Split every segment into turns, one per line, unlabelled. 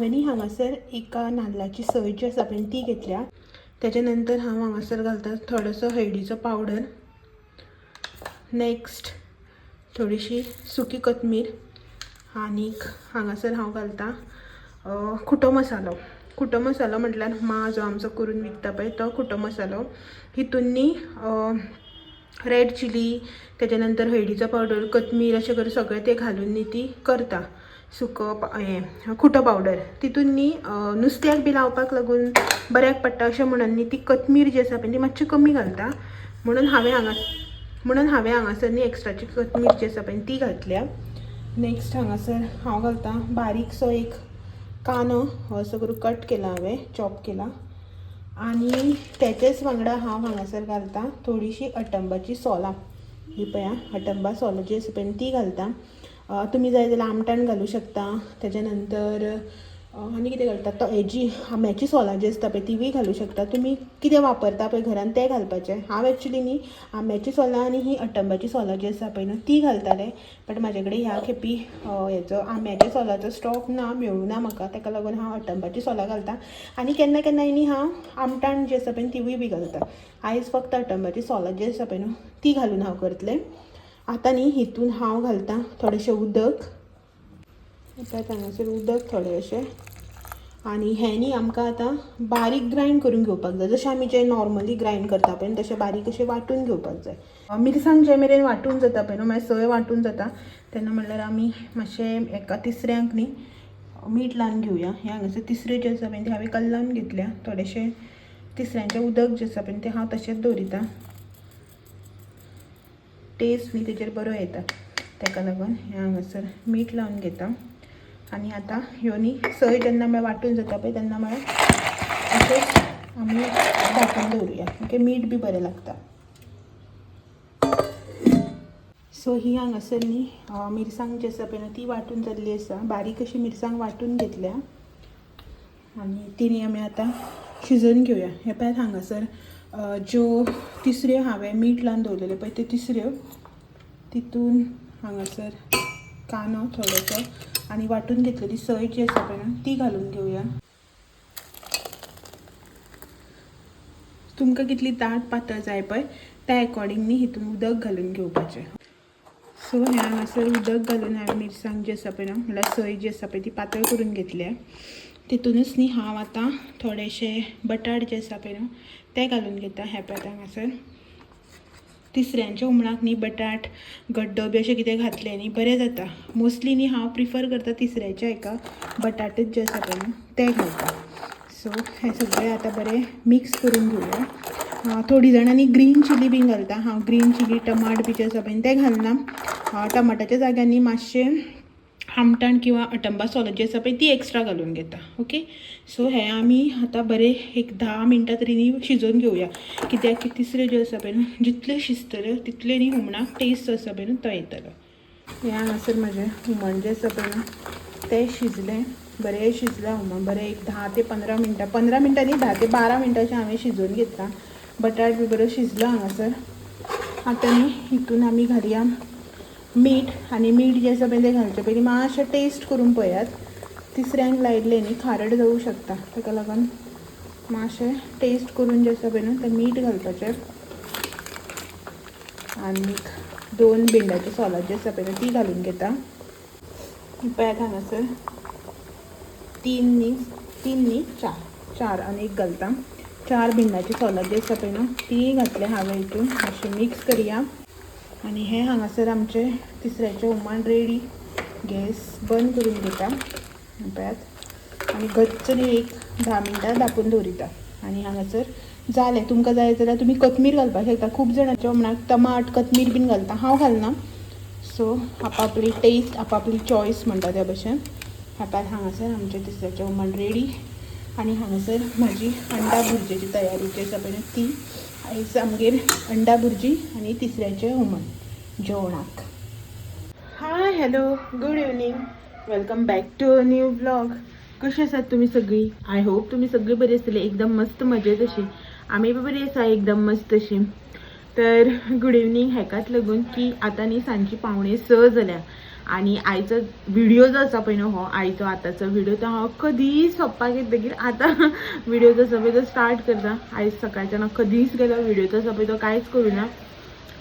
हांवें न्ही हांगासर एका नाल्लाची सय जी आसा पळय ती घेतल्या. त्याच्या नंतर हांव हांगासर घालता थोडोसो हळदीचो पावडर. नेक्स्ट थोडीशी सुकी कोथमीर आनीक हांगासर हांव घालता खुटो मसालो. खुटो मसालो म्हटल्यार मा जो आमचो करून विकता पळय तो खुटो मसालो. हितून न्ही रेड चिली, तेच्या नंतर हळदीचो पावडर, कोथमीर अशें करून सगळें तें घालून न्ही ती करता सुको हें खुटो पावडर. तितून न्ही नुस्त्याक बी लावपाक लागून बऱ्याक पडटा अशें म्हणून न्ही ती कोथमीर जी आसा पळय ती मातशी कमी घालता. म्हणून हांवें हांगासर न्ही एक्स्ट्राची कोथमीर जी आसा पळय ती घातल्या. नेक्स्ट हांगासर हांव घालता बारीकसो एक कांदो, हो असो करून कट केला हांवें, चॉप केला. आनी तेचेच वांगडा हांव हांगासर घालता थोडीशी अटंबाची सोलां. ही पळया अटंबा सोलां जी आसा पळय ती घालता. तुमी जाय जाल्यार आमटाण घालूं शकता. तेच्या नंतर आनी कितें घालता तो हेजी आंब्याची सोलां जी आसता पळय तिवूय घालूं शकता. तुमी कितें वापरता पळय घरान तें घालपाचें. हांव एक्चुली न्ही आंब्याची सोलां आनी ही अटंबाची सोलां जी आसा पळय न्हू ती घालतालें, बट म्हाजे कडेन ह्या खेपी हेजो आंब्याच्या सोलाचो स्टॉक ना, मेळूं ना म्हाका, ताका लागून हांव अटंबाची सोलां घालता. आनी केन्ना केन्नाय न्ही हांव आमटाण जी आसा पळय तिवूय बी घालता. आयज फक्त अटंबाची सोलां जी आसा पळय न्हू ती घालून हांव करतलें. आतां न्ही हितून हांव घालता थोडेशें उदक. आतां हांगासर उदक थोडें अशें. आनी हें न्ही आमकां आतां बारीक ग्रायंड करून घेवपाक जाय. जशें आमी जें नॉर्मली ग्रायंड करता पळय तशें बारीक अशें वांटून घेवपाक जाय. मिरसांग जे मेरेन वांटून जाता पळय न्हू, मागीर सय वांटून जाता तेन्ना म्हणल्यार आमी मातशें एका तिसऱ्यांक न्ही मीठ लावन घेवया. हें हांगासर तिसऱ्यो ज्यो आसा पळय ते हांवें कल्लावन घेतल्या. थोडेशें तिसऱ्यांचें उदक जें आसा पळय तें हांव तशेंच दवरिता. टेस्ट न्ही तेजेर बरो येता, ताका लागून हें हांगासर मीठ लावन घेता. आनी आतां ह्यो न्ही सय जेन्ना म्हळ्यार वांटून जाता पळय तेन्ना म्हळ्यार अशेंच आमी धांपून दवरुया. ओके, मीठ बी बरें लागता. सो ही हांगासर न्ही मिरसांग जी आसा पळय न्हू ती वांटून जाल्ली आसा. बारीक अशी मिरसांग वांटून घेतल्या आनी ती न्ही आमी आतां शिजोवन घेवया. हें पळयात हांगासर ज्यो तिसऱ्यो हांवें मीठ लावन दवरलेल्यो पळय त्यो तिसऱ्यो, तितून हांगासर कांदो थोडोसो आनी वांटून घेतलेली सय जी आसा पळय न्हू ती घालून घेवया. तुमकां कितली दाट पातळ जाय पळय त्या एकॉर्डिंग न्ही हितून उदक घालून घेवपाचें. सो हें हांगासर उदक घालून हांवें मिरसांग जी आसा पळय न्हू म्हणल्यार सय जी आसा पळय ती पातळ करून घेतल्या. तितूनच न्ही हांव आतां थोडेशे बटाट जे आसा पळय न्हू ते घालून घेता. हें पळयात हांगासर तिसऱ्यांच्या हुमणाक न्ही बटाट गड्डो बी अशें कितें घातलें न्ही बरें जाता. मोस्टली न्ही हांव प्रिफर करता तिसऱ्याच्या हेका बटाटच जे आसा पळय न्हू ते घालता. सो हें सगळें आतां बरें मिक्स करून घेवया. थोडीं जाणांनी ग्रीन चिली बीन घालता. हांव ग्रीन चिली टमाट बी जे आसा पळय ते घालना. टमाटाच्या जाग्यांनी मातशें आमटाण किंवा अटंबा सोलां जी आसा पळय ती एक्स्ट्रा घालून घेता. ओके, सो हें आमी आतां बरें एक 10 मिनटां तरी न्ही शिजोवन घेवया. कित्याक की तिसऱ्यो ज्यो आसा पळय न्हू जितल्यो शिजतल्यो तितल्यो न्ही हुमणाक टेस्ट जो आसा पळय न्हू तो येतलो. हें हांगासर म्हाजें हुमण जें आसा पळय न्हू तें शिजलें, बरें शिजलें हुमण बरें एक 10 ते 15 मिनटां, 15 मिनटां न्ही 10 ते 12 मिनटां अशें हांवें शिजोवन घेतलां. बटाट बी बरो शिजलो हांगासर. आतां न्ही हितून आमी घालया मीठ. आनी मीठ जें आसा पळय तें घालचे पयलीं मातशें टेस्ट करून पळयात. तिसऱ्यांक लायिल्लें न्ही खारट जावूं शकता, ताका लागून मातशें टेस्ट करून जें आसा पळय न्हू तें मीठ घालपाचें. आनीक 2 भिंडाची सोलां जी आसा पळय न्हू ती घालून घेता. पळयात हांगासर 3 न्ही 4 आनी एक घालता. 4 भिंडाची सोलां जी आसा पळय न्हू ती घातल्या हांवें हितून. मातशें मिक्स करया. आनी हें हांगासर आमचें तिसऱ्याचें हुमण रेडी. गॅस बंद करून घेता पळयात. आनी गच्च न्ही एक 10 मिनटां धांपून दवरिता. आनी हांगासर जालें. तुमकां जाय जाल्यार तुमी कोथमीर घालपाक शकता. खूब जाणांच्या हुमणाक टमाट कोथमीर बीन घालता, हांव घालना. सो आपापली टेस्ट आपापली चॉयस म्हणटा त्या भशेन. आतां हांगासर आमचें तिसऱ्याचें हुमण रेडी. आनी हांगासर म्हाजी अंडा भुरजेची तयारी जी आसा पळय ती आयज आमगेर अंडा भुरजी आनी तिसऱ्याचें हुमण जेवणाक. Hi, hello, good evening, welcome back to a new vlog. कशी आसात तुमी सगळीं? I hope तुमी सगळीं बरी आसतली, एकदम मस्त मजेत अशी. आमी बी बरी आसा एकदम मस्त अशी. तर गुड इवनींग हेकाच लागून की आतां न्ही सांजची 5:45 जाल्या. आनी आयचो व्हिडियो जो आसा पळय न्हू हो आयचो आतांचो व्हिडियो तो हांव कदीच सोंपपाक येतकीर आतां व्हिडियो जो आसा पळय तो स्टार्ट करता. आयज सकाळच्यान हांव कदीच गेलो व्हिडियो जो आसा पळय तो कांयच करूं ना.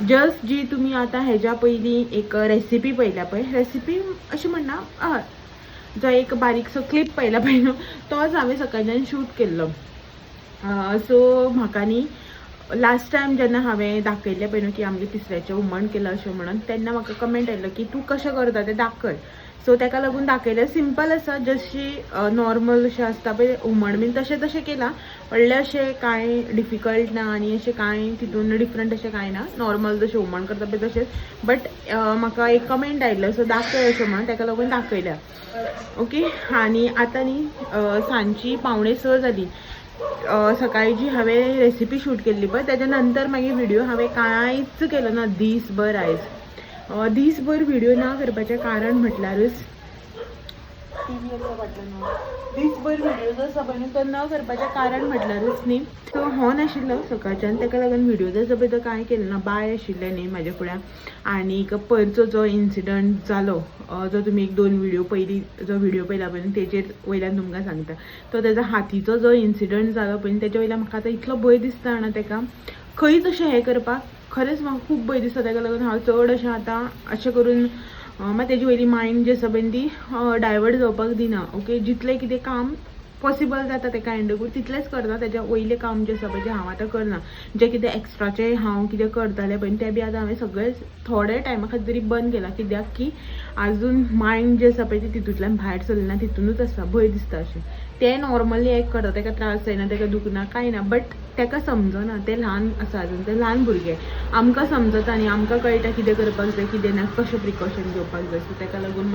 जस्ट जी तुमी आतां हेज्या पयलीं एक रेसिपी पळयल्या पळय, रेसिपी अशें म्हणना, हय, जो एक बारीकसो क्लिप पळयला पळय न्हू तोच हांवें सकाळच्यान शूट केल्लो. सो म्हाका न्ही लास्ट टायम जेन्ना हांवें दाखयल्लें पळय न्हू की आमगे तिसऱ्याचें हुमण केलां अशें म्हणून, तेन्ना म्हाका कमेंट आयलो की तूं कशें करता तें दाखय. सो ताका लागून दाखयलें. सिंपल आसा, जशी नॉर्मल अशें आसता पळय हुमण बीन तशें तशें केलां. व्हडलें अशें कांय डिफिकल्ट ना आनी अशें कांय तितून डिफरंट अशें कांय ना. नॉर्मल जशें हुमण करता पळय तशेंच. बट म्हाका एक कमेंट आयिल्लो सो दाखय अशें म्हणून, ताका लागून दाखयल्या. ओके. आनी आतां न्ही सांजची 5:45 जाली. सकाळी जी हांवें रेसिपी शूट केल्ली पळय तेच्या नंतर मागीर व्हिडियो हांवें कांयच केलो ना दीसभर. आयज दीसभर व्हिडियो ना करपाचें कारण म्हटल्यारूच टी व्ही आसा फाटल्यान. दीसभर व्हिडियो जो आसा पळय न्हू तो न करपाचें कारण म्हटल्यारूच न्ही सो हो नाशिल्लो सकाळच्यान, ताका लागून व्हिडियो जो आसा पळय तो कांय केलो ना. बाय आशिल्लें न्ही म्हाज्या फुड्यान. आनीक परचो जो इन्सिडंट जालो जो तुमी एक दोन व्हिडियो पयलीं जो व्हिडियो पळयला पळय न्हू तेजेर वयल्यान तुमकां सांगता, तो तेजो हातीचो जो इन्सिडंट जालो पळय तेजे वयल्यान म्हाका आतां इतलो भंय दिसता जाणा तेका खंयच अशें हें करपाक खरेंच म्हाका खूब भंय दिसता. तेका लागून हांव चड अशें आतां अशें करून मागीर तेजी वयली मायंड जी आसा पळय ती डायवर्ट जावपाक दिना. ओके, जितलें कितें काम पॉसिबल जाता तेका हँडल करून तितलेंच करता. तेज्या वयलें काम जें आसा पळय तें हांव आतां करना. जें कितें एक्स्ट्राचें हांव कितें करतालें पळय तें बी आतां हांवें सगळें थोडे टायमा खातीर तरी बंद केलां, कित्याक की आजून मायंड जें आसा पळय तें तितूंतल्यान भायर सरना, तितूनच आसा, भंय दिसता अशें. तें नॉर्मली एक करता, तेका त्रास जायना, तेका दुखना, कांय ना, बट तेका समजना, तें ल्हान आसा आजून, तें ल्हान भुरगें. आमकां समजता न्ही, आमकां कळटा कितें करपाक जाय कितें ना, कशें प्रिकॉशन घेवपाक जाय. सो तेका लागून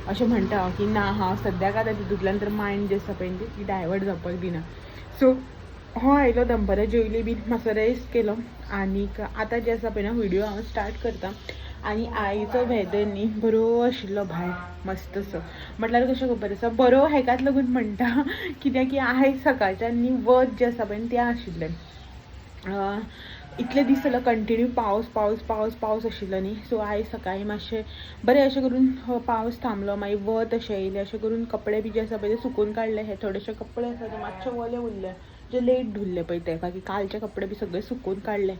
अशें म्हणटा हांव की ना, हांव सद्याक आतां तितूंतल्यान तर मायंड जें आसा पळय ती डायवर्ट जावपाक दिना. सो हो आयलो दनपारां जेवली बीन, मातसो रेस्ट केलो आनीक आतां जें आसा पळय ना व्हिडियो हांव स्टार्ट करता. आनी आयचो वेदर न्ही बरो आशिल्लो भायर मस्तसो, म्हटल्यार कशें खबर आसा, बरो हेकाच लागून म्हणटा कित्याक की आयज सकाळच्यान न्ही वत जें आसा पळय तें आशिल्लें. इतले दीस जालो कंटिन्यू पावस पावस पावस पावस आशिल्लो न्ही. सो आयज सकाळीं मातशें बरें अशें करून पावस थांबलो, मागीर वत अशें येयलें, अशें करून कपडे बी जे आसा पळय ते सुकून काडले. हे थोडेशे कपडे आसा ते मातशे ओले उरले, जे लेट धुल्ले पळय ते, बाकी कालचे कपडे बी सगळे सुकून काडले.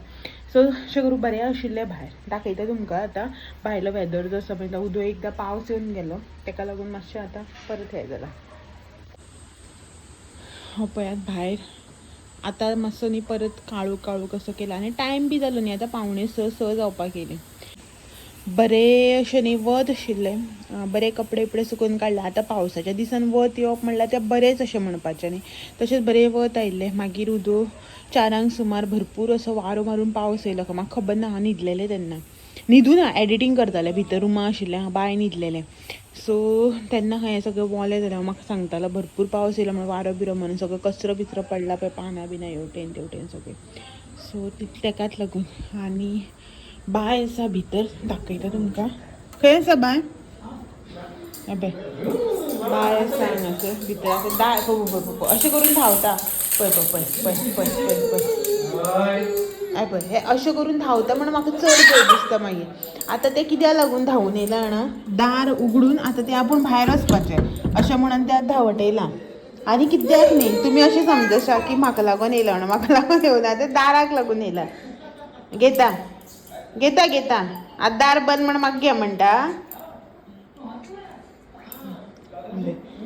सो अशें करून बरें आशिल्लें भायर. दाखयता तुमकां आतां भायलो वेदर जो आसा पळय, उदो एकदां पावस येवन गेलो तेका लागून मातशें आतां परत हें जालां. हो पळयात भायर आतां मातसो न्ही परत काळू काळू कसो केला आनी टायम बी जालो न्ही आतां 5:45 जावपाक येयलें. बरें अशें न्ही वत आशिल्लें, बरे कपडे बिपडे सुकून काडले. आतां पावसाच्या दिसान वत येवप म्हणल्यार तें बरेंच अशें म्हणपाचें न्ही. तशेंच बरें वत आयिल्लें. मागीर उदो 4 सुमार भरपूर असो वारो मारून पावस येयलो. म्हाका खबर ना, हांव न्हिदलेलें तेन्ना, न्हिदूं ना, एडिटींग करतालें, भितर रुमा आशिल्लें, हांव बाय न्हिदलेलें. सो तेन्ना खंय हें सगळें वोलें जालें. म्हाका सांगतालो भरपूर पावस येयलो म्हणून, वारो बिरो म्हणून सगळो कचरो बिचरो पडला पळय, पानां बिनां हेवटेन तेवटेन सगळें. सो तेकाच लागून. आनी बाय आसा भितर, दाखयता तुमकां. खंय आसा बाय? अबे बाय आसा हांगासर भितर आसा. दाय पळय पळय पळय अशें करून धांवता पळय पळय पळय पळय पळय पळय हय पळय, हे अशें करून धांवता म्हणून म्हाका चड भंय दिसता. मागीर आतां तें कित्याक लागून धांवून येयलां जाणा, दार उगडून आतां तें आपूण भायर वचपाचें अशें म्हणून तें धांवट येयलां. आनी कित्याक न्ही तुमी अशें समजशा की म्हाका लागून येयलां म्हणून, म्हाका लागून येवना, तें दाराक लागून येयलां. घेता घेता घेता आतां दार बंद म्हण म्हाका घे म्हणटा.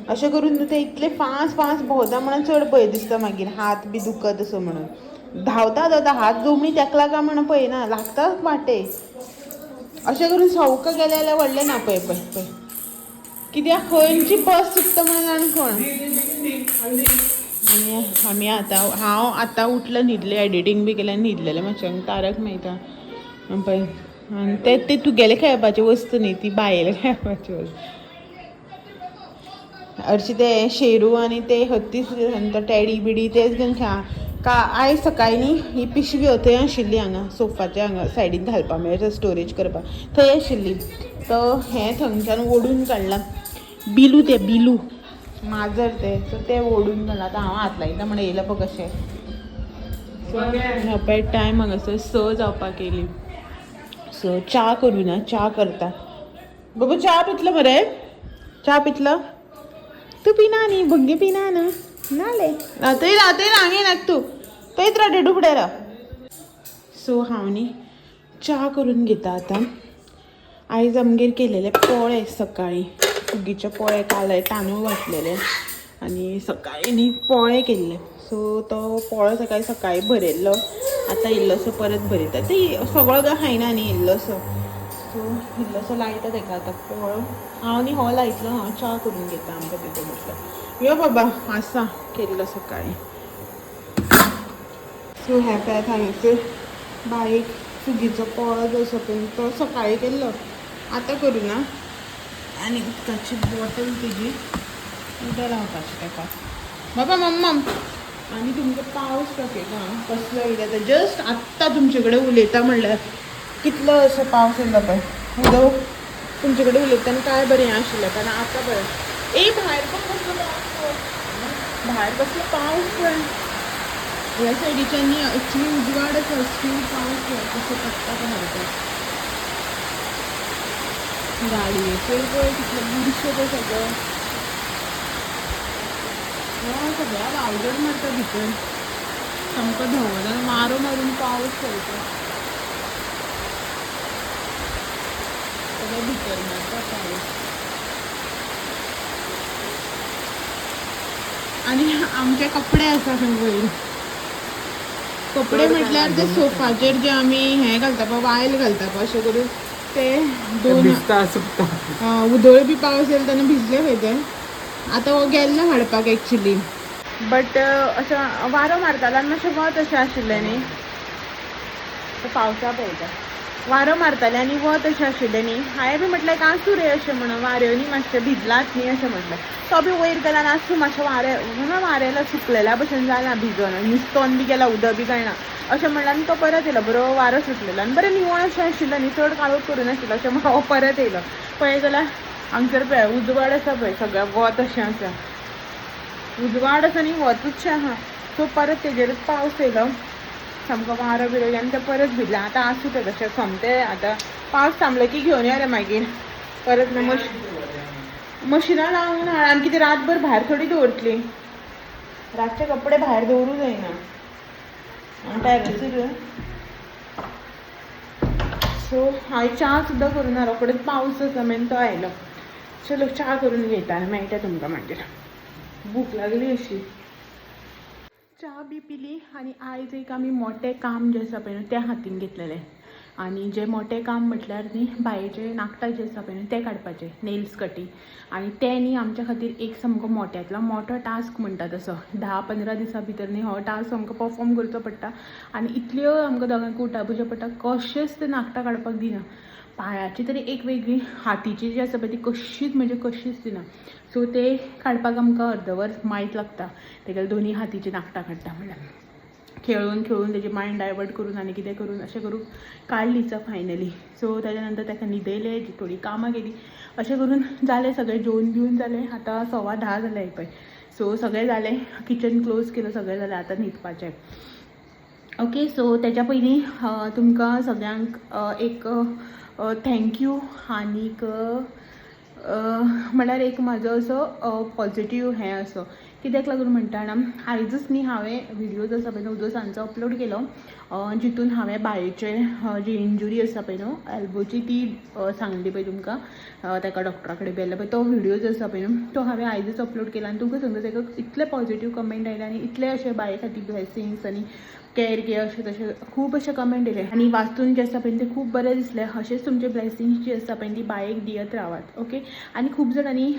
अशें करून तें इतलें फास्ट फास्ट भोंवता म्हणून चड भंय दिसता. मागीर हात बी दुखत असो म्हणून धांवता धांवता हात जोमणी तेकला काय म्हणून पळयना, लागता वाटे. अशें करून सवका गेलें जाल्यार व्हडलें ना. पळय पळय पळय कित्याक खंयची बस चुकता म्हणून जाण कोण. आनी आमी आतां, हांव आतां उठलें, न्हिदलें, एडिटींग बी केलें, न्हिदलेलें मातशें. तारक मेहता पळय. आनी ते ते तुगेले खेळपाची वस्तू न्ही, ती बायेले खेळपाची वस्तू. हरशीं ते शेरू आनी ते हत्तीच, तो टॅडी बिडी तेच घेवन खेळा. का आयज सकाळीं न्ही ही पिशवी थंय आशिल्ली हांगा सोफाच्या हांगा सायडीन घालपा मेळटा स्टोरेज करपाक, थंय आशिल्ली. तो हें थंयच्यान ओडून काडलां. बिलू तें, बिलू माजर तें, सो तें ओडून काडलां. आतां हांव हात लायता म्हण येयलां पळय कशें. सो पळय टायम हांगासर 6 जावपाक येयली. सो च्या करूं ना, च्या करता. बाबू च्या पितलो मरे? च्या पितलो तूं? पिना न्ही भुरगीं पिना न्हू. नाले थंय राव, थंय राव, हांगा येनाक तूं, थंयच राव डेडू फुडें राव. सो हांव न्ही च्या करून घेता आतां. आयज आमगेर केलेले पोळे, सकाळी फुगीचे पोळे. काल हांवें तांदूळ वांटलेले आनी सकाळी न्ही पोळे केल्ले. सो तो पोळो सकाळी सकाळी भरयल्लो, आतां इल्लोसो परत भरयता. ती सगळो काय खायना न्ही, इल्लोसो. सो इल्लोसो लायता तेका आतां पोळो. हांव न्ही हो लायतलो, हांव च्या करून घेता आमकां तितून. म्हटल्यार यो बाबा आसा केल्लो सकाळी. सो हें पळयात, हांगासर बारीक फुगीचो पोळो जो आसा पळय तो सकाळी केल्लो, आतां करुना. आनी उदकाची बॉटल तेजी उदक लावपाची ताका. बाबा मम्मा, आनी तुमकां पावस दाखयता कसलो येयला तो. जस्ट आत्तां तुमचे कडेन उलयता म्हणल्यार कितलो असो पावस येयलो पळय. उदक तुमचे कडेन उलयतना काय बरें आशिल्लें, कारण आतां पळय ए भायर पण कसलो पावस पळय, भायर कसलो पावस पळय. ह्या सायडीच्यान न्ही एक्चुली उजवाड आसा, स्टील पावस पळय कसो पडटा भायर. तो गाडयेचेर पळय कितले बुरशे ते सगळे. हय, सगळ्या वावजर मारता भितर. सामको धवो जावन मारो मारून पावस पडटा, सगळें भितर मारता पावस. आनी आमचे कपडे आसा खंय वयर. कपडे म्हटल्यार ते सोफाचेर जे आमी हें घालता पळय, वायल घालता पळय, अशें करून ते दोन
भिजता, सुकता.
उदळ बी पावस येयलो तेन्ना भिजले खंय ते. आतां हो गेल्लो हाडपाक एक्चुली, बट असो वारो मारतालो आनी मातशें वत अशें आशिल्लें न्ही. तो पावसा पळयता, वारो मारतालें आनी वत अशें आशिल्लें न्ही. हांवें बी म्हटलें आसूं रे अशें म्हणून, वाऱ्यांनी मातशें भिजलात न्ही अशें म्हटलें. तो बी वयर गेला आनी आसूं मातशें वारें म्हणून वारेला सुकलेल्या भशेन जाला, भिजोन निस्तोन बी गेला, उदक बी जायना अशें म्हणलें. आनी तो परत येयलो, बरो वारो सुटलेलो आनी बरें निवळ अशें आशिल्लें न्ही, चड काळोख करूं नाशिल्लो अशें म्हणून हो परत येयलो. पळय जाल्यार हांगसर पळय उजवाड आसा पळय, सगळें वत अशें आसा, उजवाड आसा न्ही, वतूचशें आहा. सो परत तेजेरूच पावस येयलो, सामको वारो बिरो आनी ते परत भिजलें. आतां आसूं तें तशें, सोमतें आतां पावस थांबलो की घेवन या रे मागीर परत. मशिनां लावन हाड. आनी कितें रातभर भायर थोडी दवरतली? रातचे कपडे भायर दवरूं जायना टॅरसीर. सो हांवें च्या सुद्दां करूं ना, रोखडोच पावस आसा मागीर तो आयलो. चलो च्या करून घेता, मेळटा तुमकां मागीर. भूक लागली अशी. च्या बी पिली आनी आयज एक आमी मोठें काम जें आसा पळय न्हू तें हातीन घेतलेलें. आनी जें मोठें काम म्हटल्यार न्ही बायेचे नाखटां जे आसा पळय न्हू ते काडपाचे, नेल्स कटींग. आनी तें न्ही आमच्या खातीर एक सामको मोट्यांतलो मोठो टास्क म्हणटा तसो. 10-15 दिसां भितर न्ही हो टास्क आमकां परफॉर्म करचो पडटा. आनी इतल्यो आमकां दोगांक उठाबशे पडटा, कशेंच ते नाखटां काडपाक दिना. पांयाची तरी एक वेगळी, हातीची जी आसा पळय ती कशीच म्हणजे कशीच दिना. सो ते काडपाक आमकां अर्दवर मायत लागता. तेगेले दोनी हातीची नाखटां काडटा म्हणल्यार खेळून खेळून तेजी मायंड डायवर्ट करून आनी कितें करून अशें करून काडलीच फायनली. सो ताच्या नंतर ताका न्हिदयलें, थोडीं कामां केली, अशें करून जालें सगळें. जेवन बिवन जालें. आतां 10:15 जालें पळय. सो सगळें जालें, किचन क्लोज केलं, सगळें जालें, आतां न्हिदपाचें. ओके, सो तेच्या पयलीं तुमकां सगळ्यांक एक thank you आनीक म्हळ्यार एक म्हाजो असो पॉझिटीव हें असो. कित्याक लागून म्हणटा जाणा, आयजूच न्ही हांवें व्हिडियो जो आसा पळय न्हू सांजचो अपलोड केलो, जितून हांवें बायेचे जी इंजुरी आसा पळय न्हू एल्बोची ती सांगली पळय तुमकां, ताका डॉक्टरा कडेन गेल्लो पळय, तो व्हिडियो जो आसा पळय न्हू तो हांवें आयजूच अपलोड केला. आनी तुमकां सांगता, ताका इतले पॉझिटीव कमेंट आयले आनी इतले अशे बाये खातीर ब्लेसिंग्स आनी कॅर घे अशें तशें खूब अशे कमेंट येयले. आनी वाचून जे आसा पळय ते खूब बरें दिसलें. अशेंच तुमचे ब्लेसिंग्स जी आसा पळय ती बायेक दियत रावात. ओके, आनी खूब जाणांनी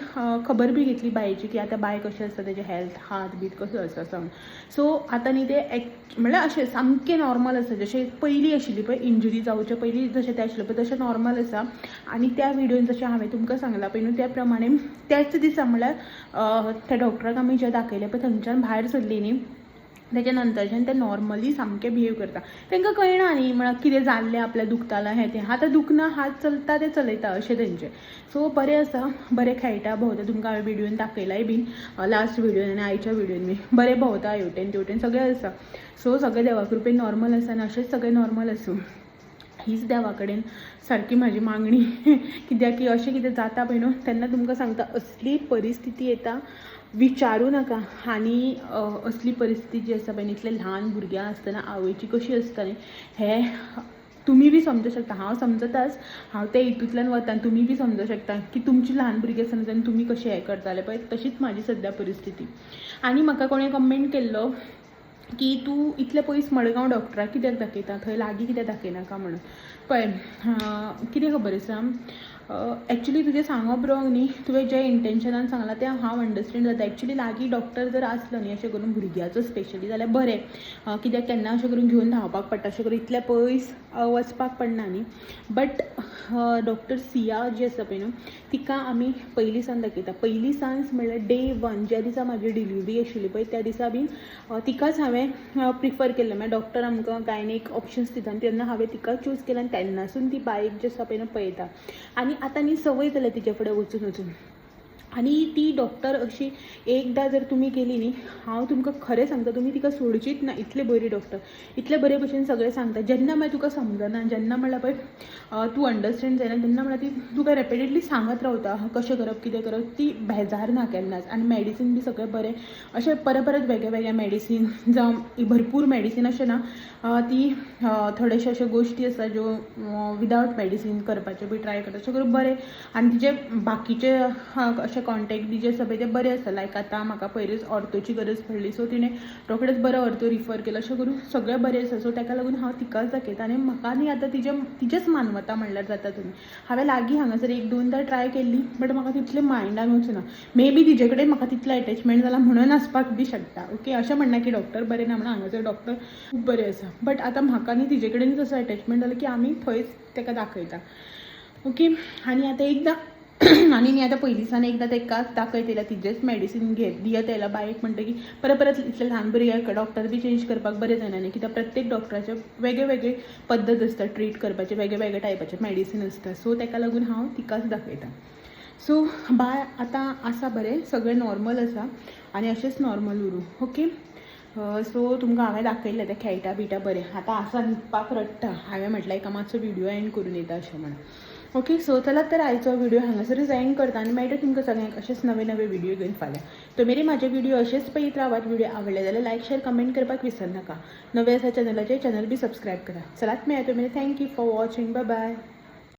खबर बी घेतली बायेची की आतां बाय कशें आसा, तेजें हेल्थ हात बीत कसो आसा सांग. सो आतां न्ही तें म्हळ्यार अशें सामकें नॉर्मल आसा, जशें पयलीं आशिल्ली पळय इंजुरी जावचे पयलीं जशें तें आशिल्लें पळय तशें नॉर्मल आसा. आनी त्या व्हिडियोन जशें हांवें तुमकां सांगलां पळय न्हू त्या प्रमाणे त्याच दिसा म्हळ्यार त्या डॉक्टराक आमी जें दाखयलें पळय थंयच्यान भायर सरली न्ही, तेच्या नंतरच्यान ते नॉर्मली सामकें बिहेव करता. तांकां कळना न्ही म्हळ्यार कितें जाल्लें, आपल्याक दुखतालें हें तें. आतां दुखना, हात चलता ते चलयता अशें तेंचें. सो बरें आसा, बरें खेळटा भोंवता. तुमकां हांवें व्हिडियोन दाखयलाय बीन लास्ट व्हिडियोन आनी आयच्या व्हिडियोन बी बरें भोंवता, हेवटेन तेवटेन सगळें आसा. सो सगळें देवा कृपेन नॉर्मल आसा आनी अशेंच सगळें नॉर्मल आसूं. हीच देवा कडेन सारकी म्हाजी मागणी, कित्याक की अशें कितें जाता पळय न्हू, तेन्ना तुमकां सांगता असली परिस्थिती येता, विचारूं नाका. आनी असली परिस्थिती जी आसा पळय न्ही, इतलें ल्हान भुरग्यां आसतना आवयची कशी आसता न्ही, हें तुमी बी समजूं शकता. हांव समजताच, हांव ते हितूंतल्यान वता आनी तुमी बी समजूं शकता की तुमची ल्हान भुरगीं आसतना तेन्ना तुमी कशें हें करताले पळय, तशीच म्हाजी सद्या परिस्थिती. आनी म्हाका कोणें कमेंट केल्लो की तूं इतले पयस मडगांव डॉक्टराक कित्याक दाखयता, थंय लागीं कित्याक दाखयनाका म्हणून. पळय, कितें खबर आसा, एक्चुली तुजें सांगप रोंग न्ही, तुवें जे इंटेंशनान सांगलां तें हांव अंडरस्टँड जाता. एक्चुली लागीं डॉक्टर जर आसलो न्ही अशें करून भुरग्याचो स्पेशली जाल्यार बरें, कित्याक केन्ना अशें करून घेवन धांवपाक पडटा, अशें करून इतलें पयस वचपाक पडना न्ही. बट डॉक्टर सिया जी आसा पळय न्हू, तिका आमी पयलीं सावन दाखयता. पयलीं सावन म्हणल्यार डे वन, ज्या दिसा म्हाजी डिलिवरी आशिल्ली पळय त्या दिसा बीन तिकाच हांवें प्रिफर केल्लें. मागीर डॉक्टर आमकां गायनेक ऑप्शन्स दिता तेन्ना हांवें तिका चूज केलें आनी तेन्नासून ती बायक जी आसा पळय न्हू पळयता. आनी आतां न्ही संवय जाल्या तिच्या फुडें वचून वचून. आनी ती डॉक्टर अशी एकदां जर तुमी गेली न्ही, हांव तुमकां खरें सांगता, तुमी तिका सोडचीच ना. इतले बरी डॉक्टर, इतले बरे भशेन सगळें सांगता. जेन्ना मागीर तुका समजना, जेन्ना म्हणल्यार पळय तूं अंडरस्टँड जायना, तेन्ना म्हणल्यार ती तुका रेपिडेडली सांगत रावता कशें करप, कितें करप. ती बेजार ना केन्नाच. आनी मॅडिसीन बी सगळें बरें, अशें परत परत वेगळे वेगळे मॅडिसीन जावं भरपूर मॅडिसीन अशें ना, ती थोडेशे अश्यो गोश्टी आसा ज्यो विदावट मॅडिसीन करपाच्यो बी ट्राय करता, अशें करून बरें. आनी तिचे बाकीचे अशे कॉन्टेक्ट बी जे आसा पळय ते बरे आसा. लायक आतां म्हाका पयरूच ऑर्थोची गरज पडली, सो तिणें रोखडेंच बरो ऑर्थो रिफर केलो, अशें करून सगळें बरें आसा. सो ताका लागून हांव तिकाच दाखयता आनी म्हाका न्ही आतां तिचेंच मानवता म्हणल्यार जाता. तुमी हांवें लागीं हांगासर एक दोनदां ट्राय केल्ली, बट म्हाका तितलें मायंडान वचूना. मे बी तिजे कडेन म्हाका तितलें एटेचमेंट जाला म्हणून आसपाक बी शकता. ओके, अशें म्हणना की डॉक्टर बरें ना म्हणून, हांगासर डॉक्टर खूब बरें आसा, बट आतां म्हाका न्ही तिजे कडेनच असो एटेचमेंट जाला की आमी थंयच ताका दाखयता. ओके, आनी आतां एकदां आनी न्ही आतां पयलीं सावन एकदां ताका दाखयत येयला, तिजेंच मॅडिसीन घेत दियत येयला बायक, म्हणटकीर परत परत इतले ल्हान भुरग्याक डॉक्टर बी चेंज करपाक बरें जायना न्ही, कित्याक प्रत्येक डॉक्टराचे वेगळे वेगळे पद्दत आसता ट्रीट करपाचे, वेगळे वेगळे टायपाचे मॅडिसीन आसता. सो ताका लागून हांव तिकाच दाखयता. सो बाय आतां आसा बरें, सगळें नॉर्मल आसा आनी अशेंच नॉर्मल उरूं. ओके, सो तुमकां हांवें दाखयल्लें तें खेळटा बिटा बरें. आतां आसा न्हिदपाक रडटा, हांवें म्हटलें एका मातसो व्हिडियो एंड करून येता अशें म्हणून. ओके, सो चलात तर आयचो व्हिडियो हांगासरूच एंड करता आनी मेळटा तुमकां सगळ्यांक अशेंच नवे नवे व्हिडियो घेवन फाल्यां. तो मेरेन म्हाजे व्हिडियो अशेंच पळयत रावात. व्हिडियो आवडले जाल्यार लायक, शेअर, कमेंट करपाक विसरनाका. नवे आसा चॅनलाचेर, चॅनल बी सबस्क्रायब करा. चलात मेळया तो मेरेन. Thank you for watching. Bye bye.